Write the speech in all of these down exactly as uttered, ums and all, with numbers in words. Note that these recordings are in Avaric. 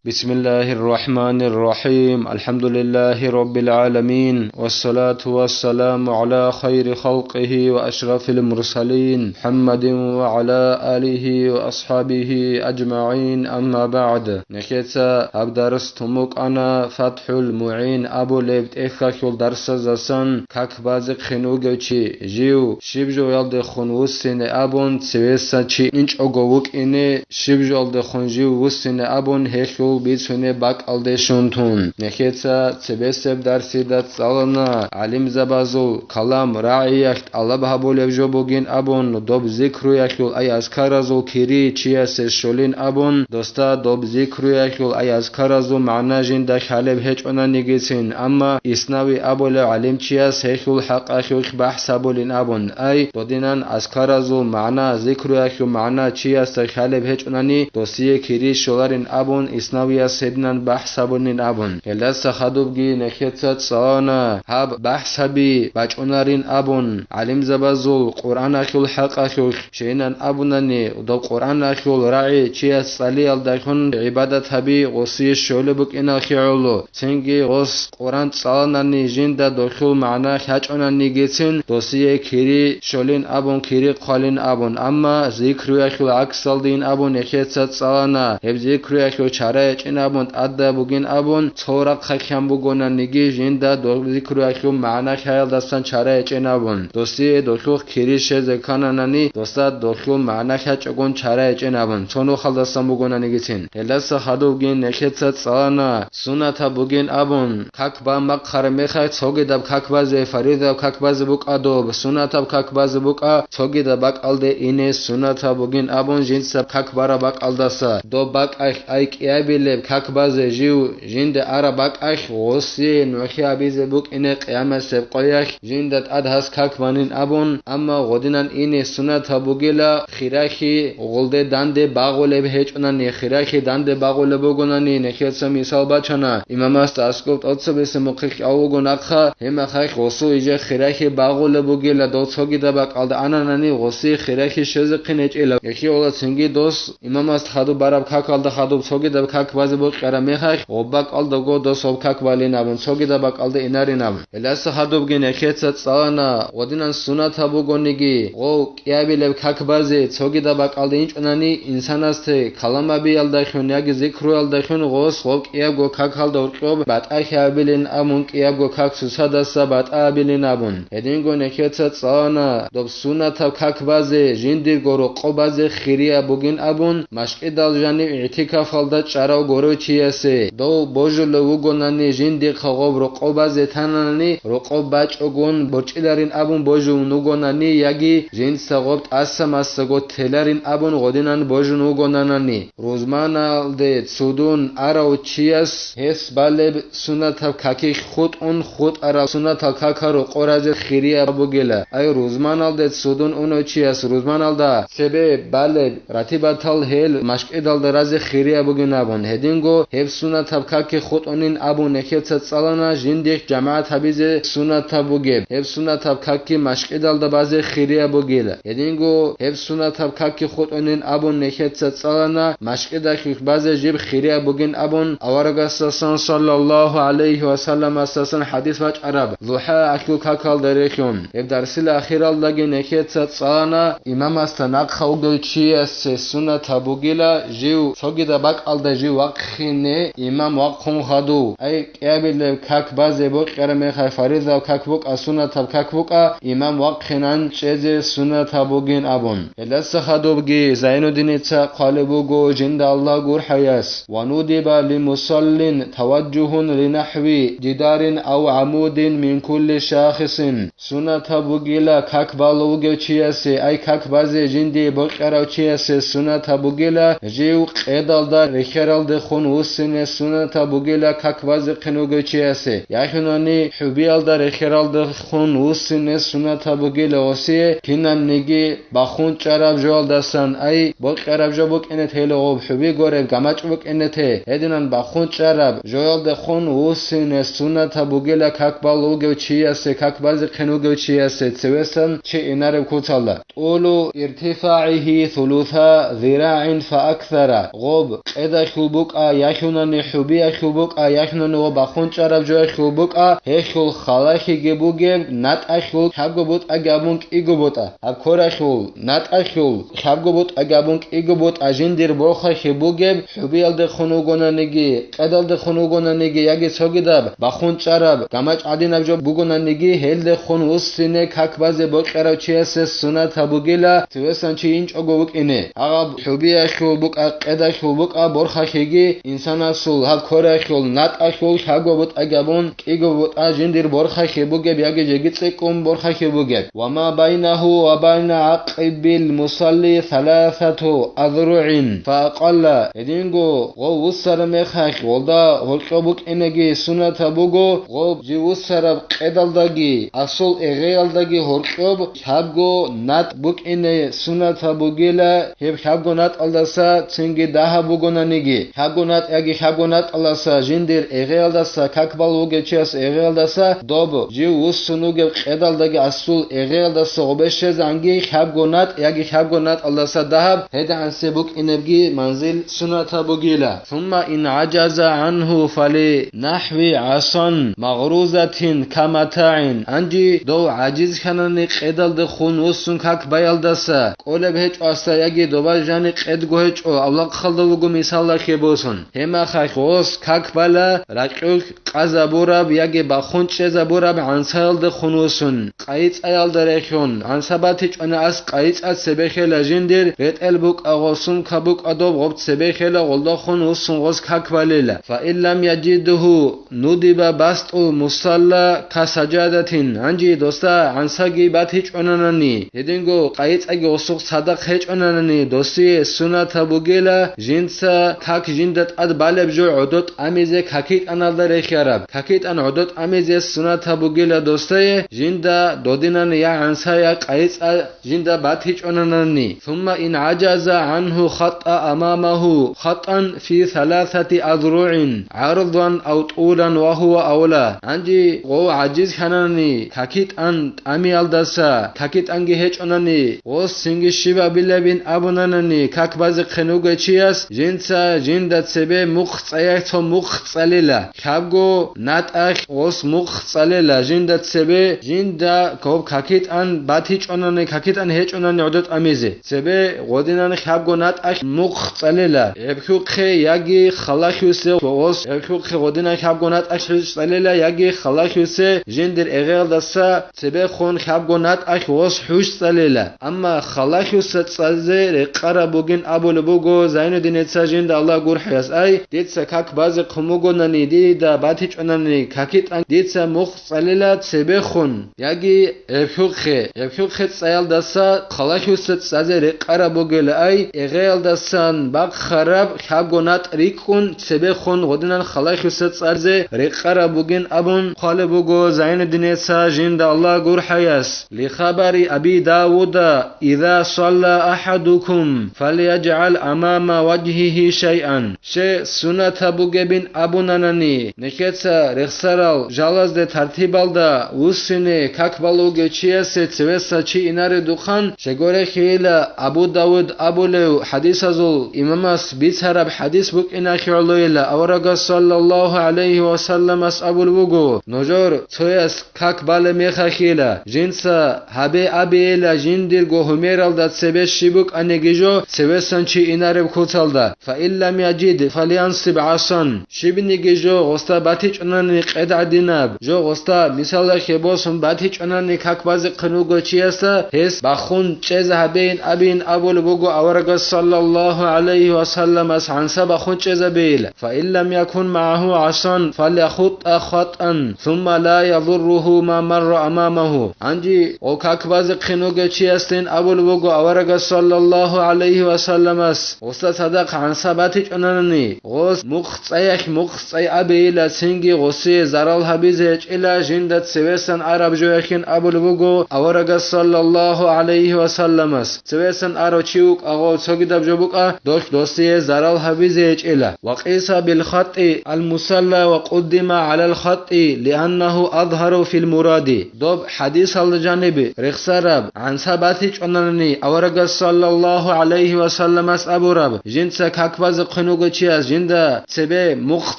بسم الله الرحمن الرحيم. الحمد لله رب العالمين. والصلاة والسلام على خير خلقه وأشرف المرسلين محمد وعلى آله وأصحابه أجمعين. أما بعد. Нехеца гьаб дарс тумукъана ФатхӀул МугӀин абулеб тӀехьалъул дарсаздасан как базехъин вугев чи, жив щиб жоялдехун вуссине абун, цевеса чи инчӀого вукӀине, щиб жоялдехун жив вуссине абун, гьелъул бицунеб бакӀалде щун тун. Нехеца цебесеб дарсида цӀалана гӀалимзабазул калам рагӀиялъ тӀалаб гьабулеб жо бугин абун, доб зикруялъул ай азкаразул кири чиясе щолин абун, досда доб зикруялъул ай азкаразул магӀна жинда хьалеб гьечӀонанигицин, амма Иснави абулев гӀалимчияс гьелъул хӀакъалъулъ бахӀс гьабулин абун, ай, додинан азкаразул магӀна, зикруялъул магӀна чиясда хьалеб гьечӀонани, досие кири щоларин абун, Иснавияс гьединан бахӀс гьабунин абун. Гьелдаса хадубги нехеца цӀалана гьаб бахӀс гьаби бачӀунарин абун, гӀалимзабазул Къуръаналъул хӀакъалъулъ щейинан абунани, доб Къуръаналъул рагӀи чияс цӀалиялдалъун гӀибадат гьаби гъосие щолеб букӀиналъе гӀоло, цинги гъос Къуръан цӀаланани жинда дохьул магӀна хьачӀонанигицин, досие кири щолин абун, кири хъвалин абун, амма зикруялъул гӀаксалдин абун нехеца цӀалана, гьеб зикруялъул чара гьечӀин абун, тӀадаб бугин абун, цо рахъалъан бугонаниги, жинда доб зикруялъул магӀна хьаялдасан чара гьечӀин абун, досие дохьухъ кири щезе ккананани, досда дохьул магӀна хьачӀогун чара гьечӀин абун, цо нухалдасан бугонанигицин. Гьелдаса хадубги нехеца цӀалана, сунатаб бугин абун, как бан бахъараб мехалъ цогидаб как базе, фаридаб как базе букӀа доб, сунатаб как базе букӀа, цогидаб бакӀалде ине сунатаб бугин абун жинца как бараб бакӀалдаса, доб бакӀалъ ай кӀиабилеб как базе жив жинда араб бакӀалъ гъосие нухӀи абизе букӀине къиямасеб къоялъ жинда тӀад гьас как банин абун, амма гъодинан ине сунатаб бугила, хирахи гъолде данде багъулеб гьечӀунани, хирахи данде багъулеб бугонани, нехеца мисал бачана, имамасда аскӀоб тӀоцебесеб мухъилъ авуго нахъа, гьемахъалъ гъосул иже хирахи багъулеб бугила, дов цогидаб бакӀалда ананани гъосие хирахи щезехъин гьечӀила. Гьехьола цинги дос имамас хадуб бараб какалда хадуб цогидаб как базе бокьараб мехалъ, гъоб бакӀалдаго дос гъоб как балин абун, цогидаб бакӀалда инарин абун. Гьелдаса хадубги нехеца цӀалана, гъодинан сунатаб бугониги, гъов кӀиабилеб как базе цогидаб бакӀалда инчӀунани, инсанасде каламабиялдалъун яги зикруялдалъун гъос гъоб кӀиябго какалда гьоркьоб батӀа хьабилин абун, кӀиябго как цоцадаса батӀа абилин абун. Гьединго нехеца цӀалана, доб сунатаб как базе жиндирго рокъоб базе хирияб бугин абун, мажгиталда жанив игӀтикафалда чӀарав гурев чиясе, дов божулев вугонани, жиндихъа гъоб рокъоб базе тананани, рокъоб бачӀогун борчӀиларин абун божун вугонани, яги жинца гъоб тӀаса массаго теларин абун гъодинан божун вугонанани, рузманалде цудун арав чияс гьес балеб сунатаб какихъ хутӀун хутӀарал сунатал кака рокъоб разе хирияб бугила. Ай рузманалде цудун унев чияс рузманалда цебе балеб ратибатал гьел мажгиталда разе хирияб бугин абун, гьединго гьеб сунатаб каки хутӀунин абун нехеца цӀалана, жиндихъ жамагӀат гьабизе сунатаб бугеб гьеб сунатаб каки мажгиталда базе хирияб бугила. Гьединго гьеб сунатаб каки хутӀунин абун нехеца цӀалана, мажгиталъухъ базе жиб хирияб бугин абун, аварагасдасан саллаллагьу гӀалайгьи ва салламасдасан хӀадис бачӀараб, лухӀаялъул какалда релълъун. Гьеб дарсил ахиралдаги нехеца цӀалана, имамасда нахъа вугев чиясе сунатаб бугила, жив цогидаб бакӀалда жив вахъине, имам вахъун хадув, ай кӀиабилеб как базе бокьараб мехалъ фаридаб как букӀа, сунатаб как букӀа, имам вахъинан чӀезе сунатаб бугин абун. Гьелдаса хадубги Зайнуддиница хъвалеб буго жинда Аллагь гурхӀаяс: «Ва нудиба ли мусаллин таважжугьун ли нахӀви жидарин ав гӀамудин мин кулли шахисин». Сунатаб бугила как балев вугев чиясе, ай как базе жиндие бокьарав чиясе сунатаб бугила, жив къедалда рехералдехун вуссине сунатаб бугила как базехъин вугев чиясе, яхӀунани хӀубиялда рехералдехун вуссине сунатаб бугила гъосие, кинабниги бахун чӀараб жоялдасан, ай, бокьараб жо букӀине те гьеле гъоб, хӀуби гореб, гамачӀ букӀине те, гьединан бахун чӀараб жоялдехун вуссине сунатаб бугила как балев вугев чиясе, как базехъин вугев чиясе, цевесан чи инареб куцалда. ТӀулу иртифагӀигьи сулуса зирагӀин фааксара, гъоб къедалъул букӀа, яхьунани хӀубиялъул букӀа, яхьунани ва бахун чӀараб жоялъул букӀа, гьелъул халалъиги бугеб, натӀалъул хӀабго бутӀаги абун кӀиго бутӀа. Гьаб коралъул, натӀалъул хӀабго бутӀаги абун кӀиго бутӀа жиндир борхалъи бугеб, хӀубиялдехун вугонаниги, къедалдехун вугонаниги яги цогидаб бахун чӀараб гамачӀ гӀадинаб жо бугонаниги, гьелдехун вуссине как базе бокьарав чиясе сунат гьабугила, цевесан чи инчӀого вукӀине. Гьаб хӀубиялъул букӀа, къедалъул букӀа борхалъиги, инсанасул гьаб коралъул, натӀалъул хӀабго бутӀаги абун кӀиго бутӀа жиндир борхалъи бугеб яги жеги цӀикӀкӀун борхалъи бугеб. Ва ма байнагьу ва байна гӀакъибил мусалли саласату азругӀин фа акъалла. Гьединго гъов вуссараб мехалъ гъолда гьоркьоб букӀинеги сунат гьабуго, гъоб жив вуссараб къедалдаги асул эгъеялдаги гьоркьоб хӀабго натӀ букӀине сунат гьабугила, гьеб хӀабго натӀалдаса цинги дагьаб бугонаниги, хӀабго натӀ яги хӀабго натӀалдаса жиндир эгъеялдаса как бал вугев чияс эгъеялдаса доб жив вуссун вугев къедалдаги асул эгъеялдаса гъобе щезанги хӀабго натӀ яги хӀабго натӀалдаса дагьаб гьедигӀансе букӀинебги манзил сунат гьабугила. Сумма ин гӀажаза гӀанхӀу фали нахӀви гӀасан магърузатин ка матагӀин. Гьанже дов гӀажизхьанани къедалдехун вуссун как баялдаса, кӀолеб гьечӀо асда яги доба жани къедго гьечӀо, авлахъалда вуго мисалалъе босун. Гьеб мехалъ гъос как бала ракьулъ къазабураб яги бахун чӀезабураб гӀансаялдехун вуссун, къайи цӀаялда рехун, гӀанса батичӀони ас къайи цӀа цебехела жиндир, ретӀел букӀа гъосун кабукӀа доб гъоб цебехела гъолдохун вуссун гъос как балила. Фа ин лам яжидгьу нудиба басту мусалла ка сажадатин. Гьанже досда гӀансаги батичӀонанани, гьединго къайи цӀаги гъосухъ цадахъ гьечӀонанани, досие сунат гьабугила, жинца как жинда тӀад балеб жо гӀодо тӀамизе какитӀаналда рехиараб. КакитӀан гӀодо тӀамизе сунат гьабугила досдае, жинда додинан я гӀанса, я къайи цӀа жинда батичӀонанани. Сумма ин гӀажаза гӀанхӀу хатӀа амамагьу хатӀан фи саласати азругӀин гӀарзан ав тӀулан ва гьува авла. Гьанже гъов гӀажизхьанани, какитӀан тӀамиялдаса, какитӀанги гьечӀонани, гъос цинги щиб абилебин абунанани, как базехъин вугев чияс, жинца жинда цебе мухъ цӀаяй цо мухъ цӀалила. Лъабго натӀалъ гъос мухъ цӀалила жинда цебе, жинда гьоб какитӀан батичӀонани, какитӀан гьечӀонани гӀодо тӀамизе. Цебе гъодинан лъабго натӀалъ мухъ цӀалила. ГӀебхьухъе яги халалъусе гъос, гӀебхьухъе гъодинан лъабго натӀалъ хӀуж цӀалила яги халалъусе жиндир эгъеялдаса цебехун лъабго натӀалъ гъос хӀуж цӀалила. Амма халалъуса цӀазе рекъараб бугин абулеб буго Зайнуддиница жинда Аллагь гурхӀаяс: «Ай, дица как базехъин бугонани, дида батичӀонани какитӀан, дица мухъ цӀалила цебехун яги гӀебхьухъе, гӀебхьухъе цӀаялдаса халалъуса цӀазе рекъараб бугила, ай, эгъеялдасан бахъараб лъабго натӀ рикӀкӀун цебехун гъодинан халалъуса цӀазе рекъараб бугин», абун хъвалеб буго Зайнуддиница жинда Аллагь гурхӀаяс. Лихабари Аби Давуда: «Иза салла ахадукум, фальяжгӀал амама важгьигьи шайъан». Щай сунат гьабугебин абунанани, нехеца рехсарал жалазде тартибалда вуссине как балуге чиясе цевеса чи инаредухъан, щегорехьейила Абу Давуд абулев хӀадисазул имамас бицараб хӀадис букӀиналъе гӀолойила, аварагас саллаллагьу гӀалайгьи ва салламас абулеб буго: «Нужер цояс как балеб мехалъила, жинца гьабе абейила жиндирго гьумералда цебе щиб букӀаниги жо цевесан чи инареб куцалда. Фаин лам яжид, фальянсиб гӀасан». Щибниги жо гъосда батичӀунани къед гӀадинаб, жо гъосда мисалалъе босун батичӀунани как базехъин вуго чиясда, гьес бахун чӀезе гьабейин абейин абулеб буго аварагас саллаллагьу гӀалайгьи ва салламас гӀанса бахун чӀезабейила. «Фаин лам якун магӀагьу гӀасан, фальяхутӀа хатӀан, сумма ла язурругьу ма марра амамагьу». Гьанже гъо как базехъин вугев чиясдин абулеб буго аварагас саллаллагьу гӀалайгьи ва салламас, гъосда цадахъ гӀанса батичӀунанани, гъос мухъ цӀаялъ мухъ цӀай абейила, цинги гъосие зарал гьабизе гьечӀила жинда цевесан араб жоялъин абулеб буго аварагас саллаллагьу гӀалайгьи ва салламас. Цевесан арав чи вукӀа гъов цогидаб жо букӀа, долъ досие зарал гьабизе гьечӀила. «Ва къиса бил хатӀи ал мусалла ва къуддима гӀалал хатӀи, лианнагьу азгьару фил муради». Доб хӀадисалда жаниб рехсараб гӀанса батичӀунанани аварагас саллаллагьу гӀалайгьи ва салламас абураб, жинца как базехъ вуго чияс жинда цебе мухъ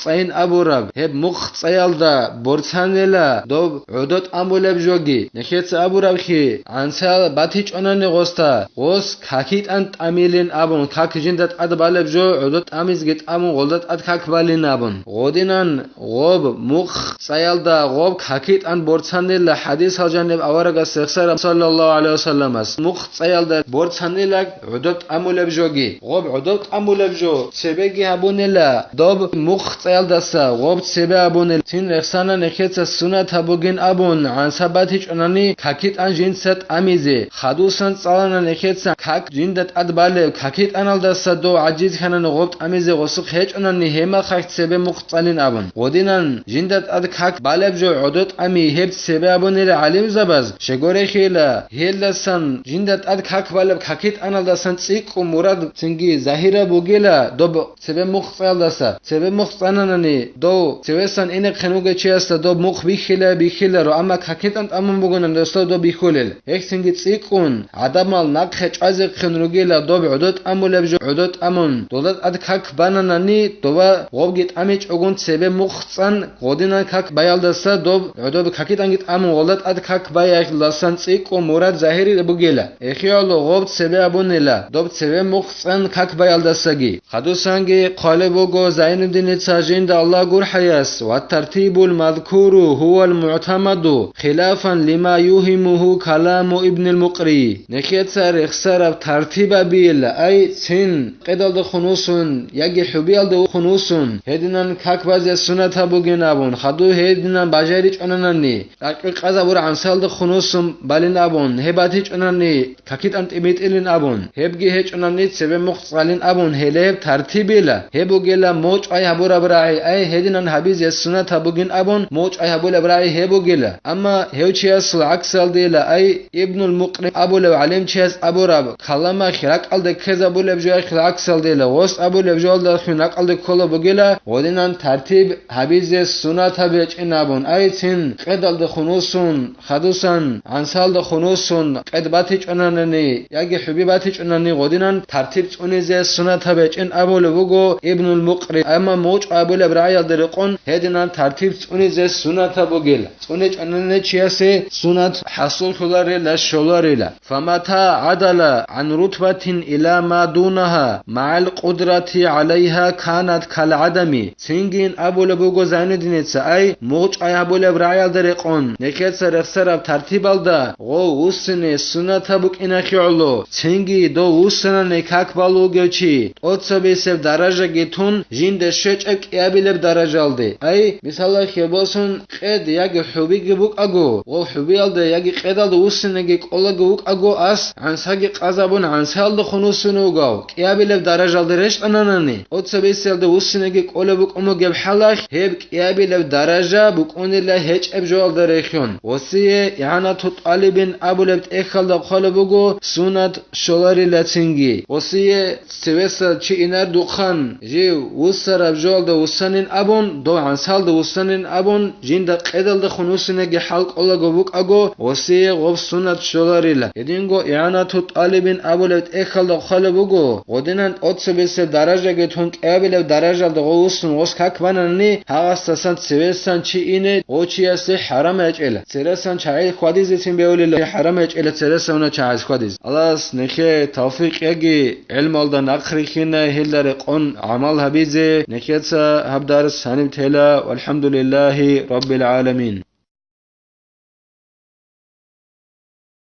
цӀайин абураб, гьеб мухъ цӀаялда борцанила доб гӀодо тӀамулеб жоги. Нехеца абурабхъи, гӀанса батичӀонани гъоста, гъос какитӀан тӀамилин абун, как жинда тӀад балеб жо гӀодо тӀамизги тӀамун, гъолда тӀад как балин абун. Гъодинан гъоб мухъ цӀаялда гъоб какитӀан борцанила хадисал жаниб аварагас рехсараб саллаллагьу гӀалайгьи вассалламас. Мухъ цӀаялда борцанила гӀодоб тӀамулеб жоги. Гъоб гӀодоб тӀамулеб жо цебеги гьабунила, доб мухъ цӀаялдаса гъоб цебе абунила. Цин рехсана нехеца сунат гьабугин абун, гӀанса батичӀонани какитӀан жинца тӀамизе. Хадусан цӀалана нехеца как жинда тӀад балеб, какитӀаналдаса дов гӀажиз хьанани гъоб тӀамизе гъосухъ гьечӀонани гьемахъахь цебе мухъ цӀалин абун. Гъодинан жинда тӀад как балеб жо гӀодо тӀами гьеб цебе абунила гӀалимзабаз, щегорехила, гьелдасан жинда тӀад как балеб какитӀаналдасан цӀикӀкӀун мурад цинги загьираб бугила доб цебе мухъ цӀаялдаса. Цебе мухъ цӀананани, дов цевесан инехъин вугев чиясда доб мухъ бихьила, бихьиларо, амма какитӀан тӀамун бугони, досда доб бихьулел. Гьехцинги цӀикӀкӀун, гӀадамал нахъе чӀвазехъин ругила доб гӀодо тӀамулеб жо гӀодо тӀамун, долда тӀад как бананани, дова гъобги тӀамичӀогун цебе мухъ цӀан, гъодинан как баялдаса доб гӀодоб какитӀанги тӀамун, гъолда тӀад как баялдасан цӀикӀкӀун мурад загьираб бугила. Эхиялъул гъоб цебе абунила, доб цеве мухъ цӀан как баялдасаги. Хадусанги хъвалеб буго Зайнуддиница жинда Аллагь гурхӀаяс: «Ва тартибул мазкуру гьувал мугӀтамаду, хилафан лима югьимугьу каламу Ибнил Мукъри». Нехеца рехсараб тартибабил, ай, цин, къедалдехун вуссун яги хӀубиялдехун вуссун, гьединан как базе сунат гьабугин абун, хаду гьединан бажаричӀонанани, ракӀи къазабур гӀансалдехун вуссун балин абун, гьеб батичӀонани, какитӀан тӀимитӀилин абун, гьебги гьечӀонани цебе мухъ цӀалин абун, гьеле гьеб тартибила, гьеб бугела мочӀай гьабураб рагӀи, ай, гьединан гьабизе сунат гьабугин абун, мочӀай гьабулеб рагӀи гьеб бугела. Амма гьев чиясул гӀаксалдейила, ай, Ибнул Мукъри абулев гӀалимчияс абураб каламахь ракӀалде ккезабулеб жояхъил гӀаксалдейила, гъос абулеб жоялдалъун ракӀалде ккола бугела, гъодинан тартиб гьабизе сунат гьабичӀин абун, ай, цин къедалдехун вуссун, хадусан, гӀансалдехун вуссун, къед батичӀонанани яги хӀуби батичӀонани гъодинан тартиб цӀунизе сунат гьабичӀин абулеб буго Ибнул Мукъри, амма мочӀ абулеб рагӀиялда рекъон гьединан тартиб цӀунизе сунат гьабугел. ЦӀуничӀонани чиясе сунат хӀасуллъуларила, щоларила. Фамата гӀадала гӀан рутбатин ила ма дунаха, магӀал къудрати гӀалайха канат кал гӀадами. Цинги абулеб буго Зайнуддиница, ай, мочӀай гьабулеб рагӀиялда рекъон, нехеца рехсараб тартибалда гъов вуссине сунат гьабукӀиналъе гӀоло, цинги дов вуссанани как балугев чи, тӀоцебесеб даражаги тун, жинда щвечӀеб кӀиабилеб даражалде. Ай, мисалалъе босун, къед яги хӀубиги букӀаго, гъов хӀубиялда яги къедалда вуссинеги кӀолаго вукӀаго, ас гӀансаги къазабун гӀансалдехун вуссун вугав, кӀиабилеб даражалда рещтӀананани, тӀоцебесиялда вуссинеги кӀолеб букӀун бугеб хӀалалъ, гьеб кӀиабилеб даража букӀунила гьечӀеб жоялда рехьун. Гъосие ИгӀанату тӀалибин абулеб тӀехьалда хъвалеб буго сунат щоларила цинги. Гъосие цевеса чи инардухъан, жив вуссараб жоялда вуссанин абун, дов гӀансалда вуссанин абун, жинда къедалдехун вуссинеги хӀал кӀолаго букӀаго, гъосие гъоб сунат щоларила. Гьединго ИгӀанату тӀалибин абулеб тӀехьалда хъвалеб буго, гъодинан тӀоцебесеб даражаги тун кӀиабилеб даражалда гъов вуссун гъос как банани, гьагъасдасан цевесан чи ине гъов чиясе хӀарам гьечӀела. Цересан чагӀи хьвадизецин бевлила хӀарам гьечӀела цересавна чагӀаз хьвадиз. Аллагьас нехе тавфикъ яги, гӀелмалда нахърихьине, гьелда рекъон гӀамал гьабизе. Нехеца гьаб дарс гьаниб тела. ВалхӀамдулиллагьи раббил гӀаламин.